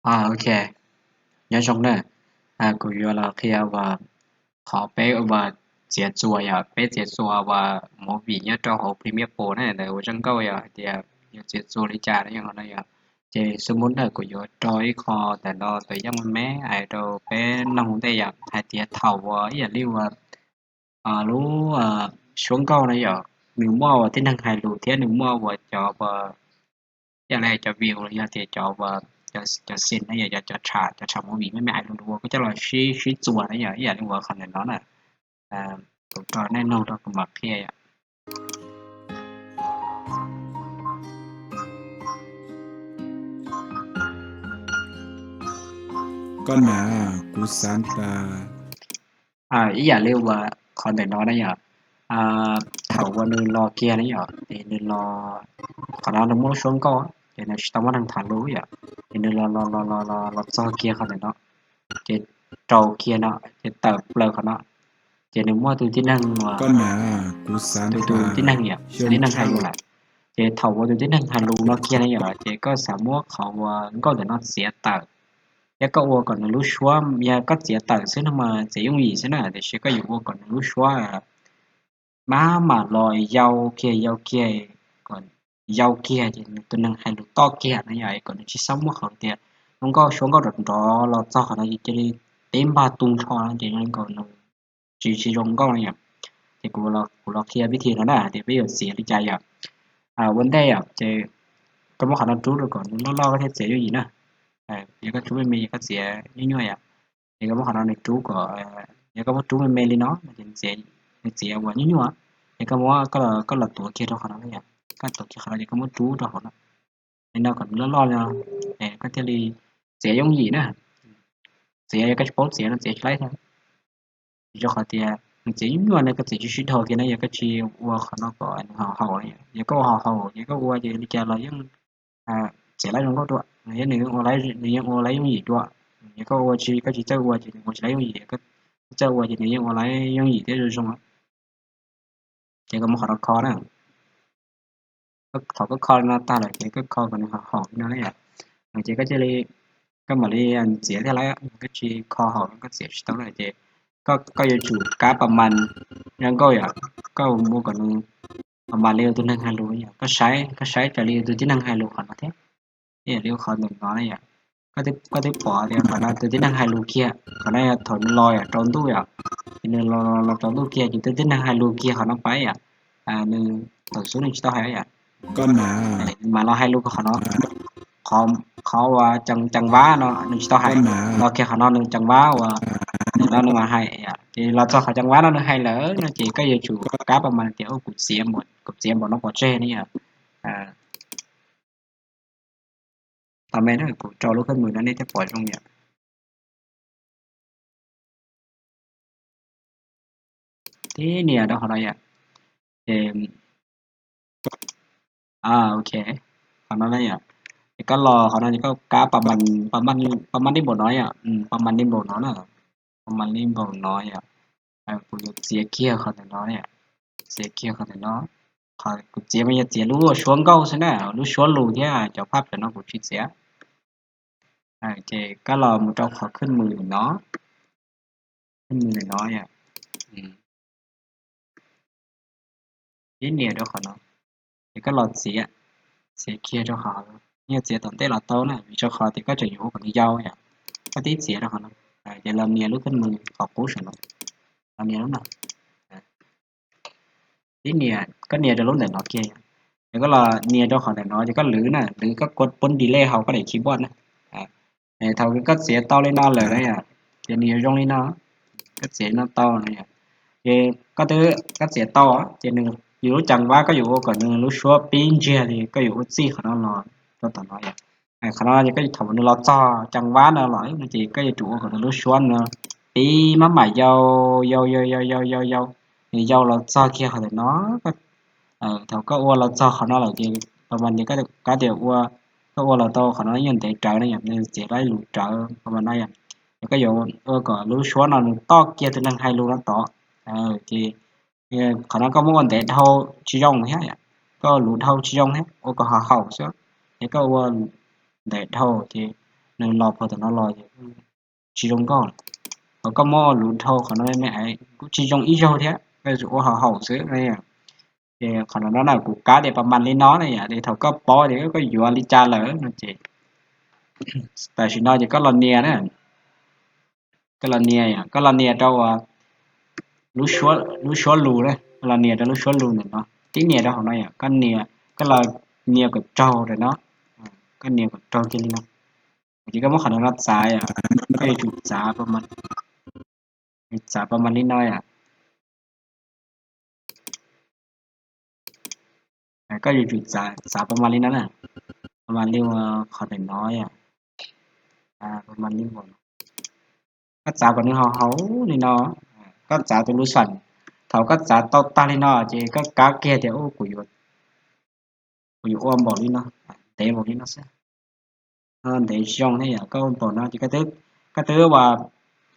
Ok, nyob zoo na. Kuv yuav los qhia uas qhov peb uas txiav txuas yom, peb txiav txuas uas movie nyob rau hauv Premiere Pro na, ntawd ua zoo nkauj yom, hais tias yuav txiav txuas li cas na yom, no yom. Ces xub muab ntawm kuv yuav rau ib qho ntawm no tus yeej me me hais rau peb noog ua ntej yom, hais tias thaum uas ib yam li uas lub suab nkauj na yom, nws muaj uas tib neeg hais lus thiab nws muaj uas cov uas ib yam li cov view los yog tias cov uas cov scenes na yom, cov tsham, cov tsham movie me me hais lus ua koj coj los sib sib txuas na yom, ib yam li uas qhov ntawm no na. Kuv rau nej noog rau kuv mam qhia yom. Koj na, kuv xav tas ib yam li uas qhov ntawm no na yom, thaum uas nws los kiag na yom, ces nws los, qhov no nws muaj lub suab nkauj, ces nws tsis tau muaj neeg tham lus yom, ces nws los los los los los txog kiag qhov ntawm no, ces rau kiag no, ces tawm plaws qhov no, ces nws muaj tus tib neeg uas, tus tib neeg yom, tib neeg hais lus lawm. Ces thaum uas tus tib neeg hais lus no kiag na yom, ces koj xav muab qhov uas nkauj ntawm no txiav tawm, yog koj ua kom nws lub suab, yog koj txiav tawm xwb no mas txiav yooj yim xwb na, tiam sis koj yuav ua kom nws lub suab maj mam los yau kiag yau kiag, kom yau kiag ces nws tus neeg hais lus toj kiag no yom, kom nws tsis txhob muaj qhov tias lub nkauj suab nkauj nrov nrov los txog qhov no ces cia li tib npag tu nrho no ces zoo nkaus nws tsis tsis zoo nkauj no yom. Ces kuv los qhia vib thi no na tias peb yuav txiav li cas yom. Ua ntej yom, ces koj muab qhov no rub rau kom nws loj loj koj thiaj txiav yooj yim na. Yog koj rub me me yog koj txiav nyuaj nyuaj yom. Ces koj muab qhov no nws rub kom, yog koj muab rub me me li no ces nws txiav uas nyuaj nyuaj. Ces koj muab, koj los tuav kiag rau qhov no yom, koj tuav kiag qhov no ces koj muab rub rau hauv no, li no kom nws loj loj li no, koj thiaj li txiav yooj yim na. Txiav yog koj tsis paub txiav no txiav tsis laib thiab. Vim rau qhov tias nws txiav nyuaj nyuaj ne koj txiav tsis sib dhau kiag na, yog koj tsis ua qhov no kom nws haum haum, yog koj ua haum haum ces koj ua ces li cas los yeej txiav laib zoo nkauj dua, yog nws ua, nws yeej ua laib yooj yim dua. Yog koj ua tsis, koj tsis txawj ua ces nws ua tsis laib yooj yim, koj txawj ua ces nws yeej ua laib yooj yim thiab zoo zoo. Ces koj muab qhov no kho na. Thaum koj kho li no tag lawm ces koj kho kom nws haum haum li no na yom. Ces koj cia li, koj mam li txiav thiaj laib, koj tsis kho haum no koj txiav tsis tau na. Ces koj yuav tsum kab pas mas zoo nkauj yom, koj ua kom nws pas mas li tus neeg hais lus yom, koj saib, koj saib raws li tus tib neeg hais lus qhov no thiab. Ib yam li qhov ntawm no na yom, koj twb pom tias qhov no tus tib neeg hais lus kiag, qhov no yog thaum nws los yom rau ntuj yom, ces nws los rau ntuj kiag ces tus tib neeg hais lus kiag qhov no pab yom, nws thaum xub nws tsis tau hais yom, mas los hais lus qhov no, qhov uas ceev vab no nws tsis tau hais, los kiag qhov no nws ceev vab uas no nws mas hais yom, ces los txog qhov ceev vab no nws hais lawm no ces koj yuav tsum kab pas mas tias kuv txiav, kuv txiav npaum no pov tseg ne yom. Tau me na, kuv rau lub khab mws no nej thiaj pom zoo yom. Tib nias rau qhov no yom. Ces, ok, qhov no na yom. Ces koj los qhov no ces koj kab pas mas li npaum no yom, pas mas li npaum no na, pas mas li npaum no yom. Kuv yuav txiav kiag qhov ntawm no, txiav kiag qhov ntawm no. Qhov kuv txiav mas yog txiav lub suab nkauj xwb na, lub suab lus thiab cov phaj pem no kuv tsis txiav. Ces koj los mus rau qhov khab mws no, khab mws no yom. Ib nias rau qhov no, ces koj los txiav, txiav kiag rau qhov, yog txiav tom ntej los tau na, vim rau qhov tias koj tseem yuav ua kom nws yau yom. Koj tib txiav rau qhov no, ces los nias lub khab mws qhov qub saum no, los nias lub no. Tib nias, koj nias rau lub ntawm no kiag, ces koj los nias rau qhov ntawm no ces koj lwv na, lwv koj pub delete hauv koj daim keyboard na. Thaum koj txiav tau li no lawm na yom, ces nws yuav zoo li no, koj txiav li no tau na yom. Ces koj twb, koj txiav tau ces nws, yus lub ceev vab koj yuav ua kom nws lub suab pib ntsiag li koj yuav ua txij qhov no los rau tom no yom. Qhov no ces koj thaum nws los txog ceev vab no los no ces koj yuav tsum ua kom nws lub suab no pib maj mam yau, yau yau yau yau yau yau, nws yau los txog kiag qhov ntawm no. Thaum koj ua los txog qhov no lawm ces pas mas li kab tias ua, koj ua los tau qhov no yeej ntev rawv na yom, nws txiav laib lus rawv pas mas no yom. Ces koj yuav ua kom lub suab no nws toj kiag tus neeg hais lus no tod. Ces qhov no koj muab ua ntev dhau tsis zoo thiab, koj lus dhau tsis zoo thiab, ua kom haum haum xwb. Ces koj ua ntev dhau ces Nws los puag tom no los tsis zoo nkauj lawm. Thaum koj muab lub dhau qhov no me me kuj tsis zoo ib zaug thiab, koj yuav tsum ua haum haum xwb. Ces qhov no no na kuv kab tias pas mas li no na yom, es thaum koj paub tias koj yuav li cas lawm no ces tam sim no ces koj los nias na, koj los nias yom, koj los nias rau uas lub suab lus na, los nias rau lub suab lus ntawm no, tib nias rau hauv no yom, koj nias, koj los nias kom raug ntawm no, koj nias kom raug kiag li no. Ces koj muab qhov ntawm no txav yom, koj yuav tsum txav, txav pas mas li no yom. Koj yuav tsum txav pas mas li no na, pas mas li qhov ntawm no yom, pas mas li, koj txav kom nws haum haum li no, koj txav tus lus xas, thaum koj txav tau tag li no ces koj kab kiag tias kuv yuav ua npaum li no, ntev npaum li no xwb, ntev zoo thiab yom, koj ua npaum no ces koj twb ua,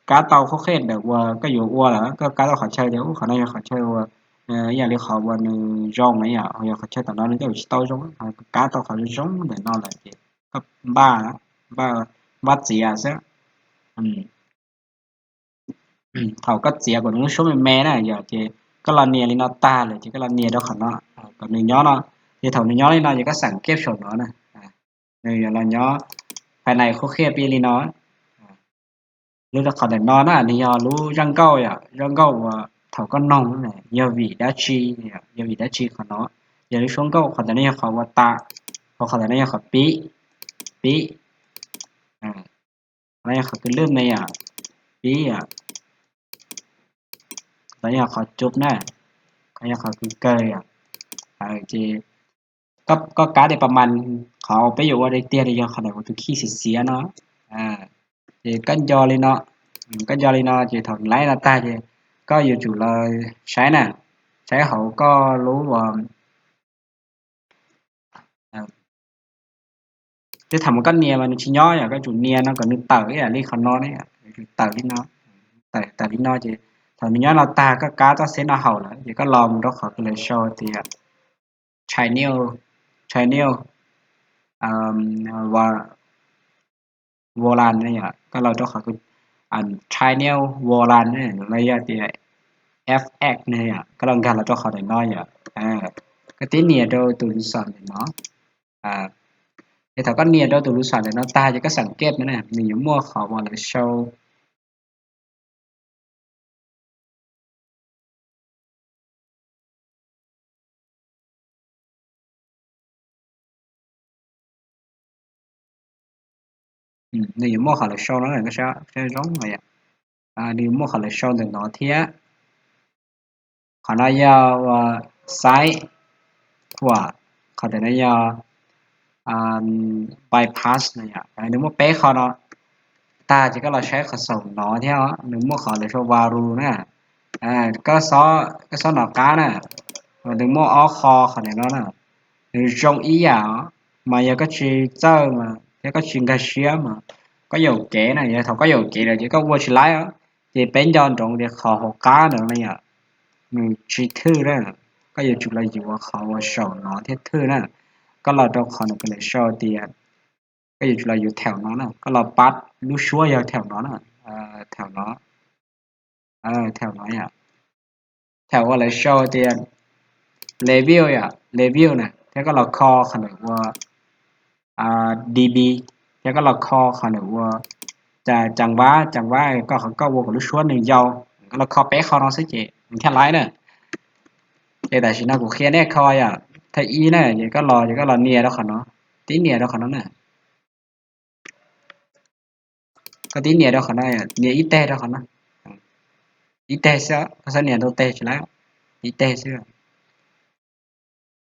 kab tau qhov qheb ntawm uas koj yuav ua lawm, koj kab tau qhov chaw tias qhov no yog qhov chaw uas ib yam li qhov uas nws zoo na yom, yog qhov chaw tom no nws twb tsis tau zoo, kab tau qhov zoo ntawm no lawm ces koj npaj, npaj txiav xwb. Thaum koj txiav kom nws lub suab me me na yom, ces koj los nias li no tag lawm ces koj los nias rau qhov no kom nws nyob no, ces thaum nws nyob li no ces koj xam keb saum no na, nws yuav los nyob phais nais qhuab qhia pib li no. Lub qhov ntawm no na nws yog lub zaj nkauj yom, zaj nkauj uas thaum koj noog yog vim dab tsi, yog vim dab tsi qhov no, yog lub suab nkauj, qhov ntawm no yog qhov uas tas, qhov ntawm no yog qhov pib, pib, qhov no yog qhov kws lwj me yom, pib yom, qhov no yog qhov cub na, qhov yog qhov kws kawg yom. Ces koj kab tias pas mas, qhov peb yuav ua tiag tiag li yog qhov ntawm tus khij xiav xiav no, ces koj nco li no, koj nco li no ces thaum nws laib no tag ces koj yuav tsum los saib na, saib hauv koj lub Tej thaum mas koj nias mas nws tsis nyob yom, koj tsum nias no kom nws tawm ib yam li qhov no ne, tsum tawm li no, tawm tawm li no ces thaum nws nyob no tag koj kab txoj xeb no haum lawm ces koj los mus rau qhov kws lawv sau tias Chinese, Chinese Wallland ne yom, koj los rau qhov Chinese Wallland ne los yog tias F X ne yom, koj los nkag los rau qhov ntawm no yom, koj tib nias rau tus lus xas ntawm no. Ces thaum koj nias rau tus lus xas ntawm no tag ces koj xam kej no na nws yuav muaj qhov uas lawv sau nws yuav muaj qhov lawv sau no, zoo, nws yuav muaj qhov lawv sau ntawm no thiab. Qhov no yog uas xaiv khuam, qhov ntawm no yog bypass no yom, nws muaj peb qho no. Tag ces koj los saib qhov saum no thiab, nws muaj qhov lawv sau value na. Koj xob nov qab na, nws muaj ob qho qhov ntawm no na, nws zoo ib yam os, mas yog koj tsis txawj mas thiab koj tsis nkag siab mas koj yaum kev na, yog thaum koj yaum kev lawm ces koj ua tsis laib os. Ces peb nco ntsoov tias qhov hauv qab ntawd na yom, nws tsis thwj na, koj yuav tsum los yuav qhov uas saum no thiaj thwj na. Koj los rau qhov ntawm kws lawv sau tias, koj yuav tsum los yuav thaum no na, koj los pab lub suab yog thaum no na, thaum no, thaum no yom, thaum uas lawv sau tias level yom, level na, thiab koj los kho qhov ntawm uas dB, thiab koj los kho qhov ntawm uas cas vab, cas vab koj, qhov koj ua kom lub suab nws yau, koj los kho peb qho no xwb ces nws thiaj laib na. Ces tam sim no kuv qhia nej kho yom, thawj ib na, ces koj los, ces koj los nias rau qhov no, tib nias rau qhov no na. Koj tib nias rau qhov no, nias ib teg rau qhov no, ib teg xwb, koj txhob nias ntau teg tsis laib, ib teg xwb.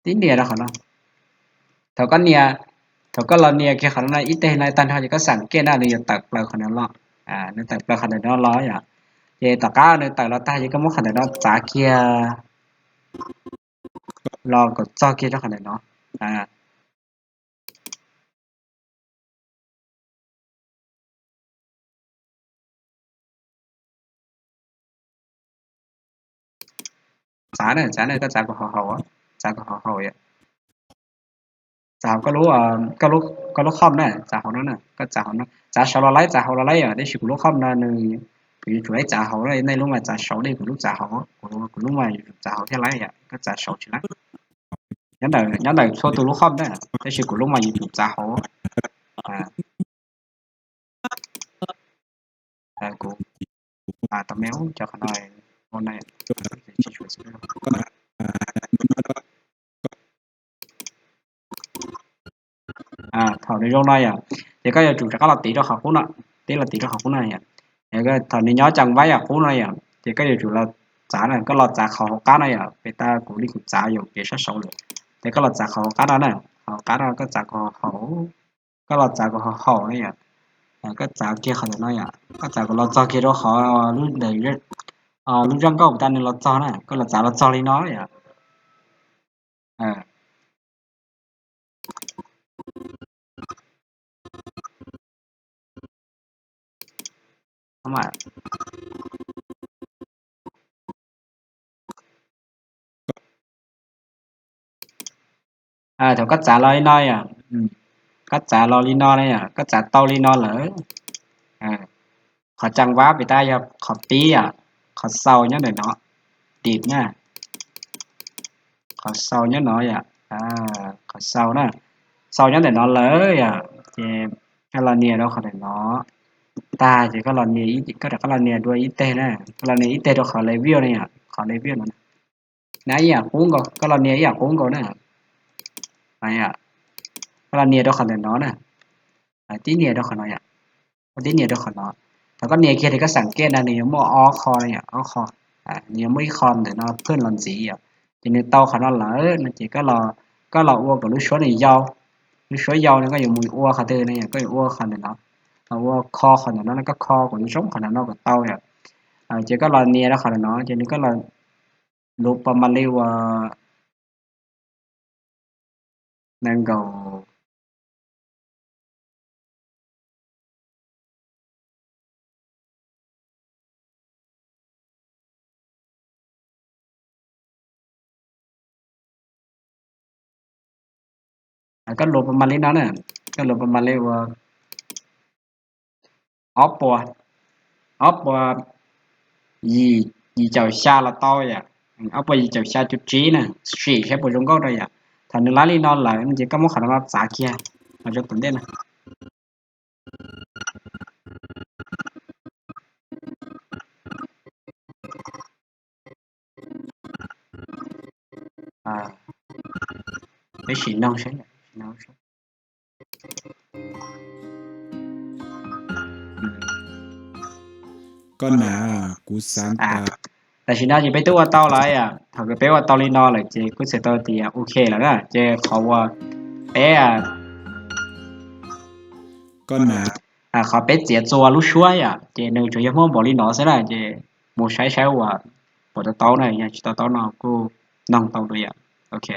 Tib nias rau qhov no. Thaum koj nias, thaum koj los nias kiag qhov no ib teg no tag nrho ces koj xam kej na nws yuav tawm plaws qhov no los, nws tawm plaws qhov ntawm no los yom. Ces tom qab nws tawm los tag ces koj muab qhov ntawm no txav kiag los kom txog kiag rau qhov ntawm no. Txav na, txav na, koj txav kom haum haum, txav kom haum haum yom. Txav hauv koj lub, koj lub home na, txav hauv no na, koj txav hauv no, txav saud los laib, txav hauv los laib yom, tab sis kuv lub home no nws, kuv yuav tsum laib txav hauv na, nej lub mas txav saud, nej kuv lub txav hauv, kuv lub mas yuav tsum txav hauv thiaj laib yom, koj txav saud tsis laib. Nyob ntawm txhua tus lub home na, tab sis kuv lub mas yuav tsum txav hauv. Kuv tau me cov qhov no, thaum nws zoo no yom, ces koj yuav tsum rov qab los tiv rau qhov qub no, tiv los tiv rau qhov qub no yom. Thaum nws nyob cam vab yam qub no yom, ces koj yuav tsum los txav na, koj los txav qhov hauv qab no yom, pem tas kuv li kuv txav yuav pem sab saud lawm. Ces koj los txav qhov hauv qab no na, qhov hauv qab no koj txav kom haum, koj los txav kom haum haum na yom. Koj txav kiag qhov ntawm no yom, koj txav kom los txog kiag rau qhov lub ntawm lub zaj nkauj tas nws los txog na, koj los txav los txog li no yom. Thaum koj txav los li no yom, koj txav los li no na yom, koj txav tau li no lawm, qhov cam vab pem tas yog qhov pib yom, qhov xaus nyob ntawm no, dim na, qhov xaus nyob no yom, qhov xaus na, xaus nyob ntawm no lawm yom, ces koj los nias rau qhov ntawm no tag ces koj los nias, koj rov qab los nias dua ib teg na, koj los nias ib teg rau qhov level na yom, qhov level no na, ib yam qub nkaus, koj los nias ib yam qub nkaus na. Koj los nias rau qhov ntawm no na, tib nias rau qhov no yom, tib nias rau qhov no. Thaum koj nias kiag ces koj xam kej na nws yuav muaj ob qho yom, ob qho, nws yuav muaj ib qho ntawm no phwj los ntxiv yom, ces nws tau qhov no lawm no ces koj los ua kom lub suab nws yau, lub suab yau no koj yuav mus ua qhov twg no yom, koj yuav ua qhov ntawm no, ua kho qhov ntawm no, koj kho kom zoo qhov ntawm no kom tau yom. Ces koj los nias rau qhov ntawm no ces nws koj los lub pa ma li ua nees nkaum. Koj lub pa ma li no na, koj lub pa ma li ua ob puas, ob puas yim, yim caum xya los tau yom, ob puas yim caum xya cuv tsib na, sim saib puas zoo nkauj rau yom. Thaum nws laib li no lawm no ces koj muab qhov no txav kiag los rau tom ntej na. Peb sim noog saib. Koj na, kuv xav tas tam sim no ces peb twb ua tau lawm yom, thaum peb ua tau li no lawm ces kuj txhais tau tias ok lawm na, ces qhov uas peb, koj na, qhov peb txiav txuas lub suab yom, ces nws tsuas yog muaj npaum li no xwb na, ces mus saib saib uas puas tau taub na, yog tsis tau taub no kuj noog tau dua yom. Ok.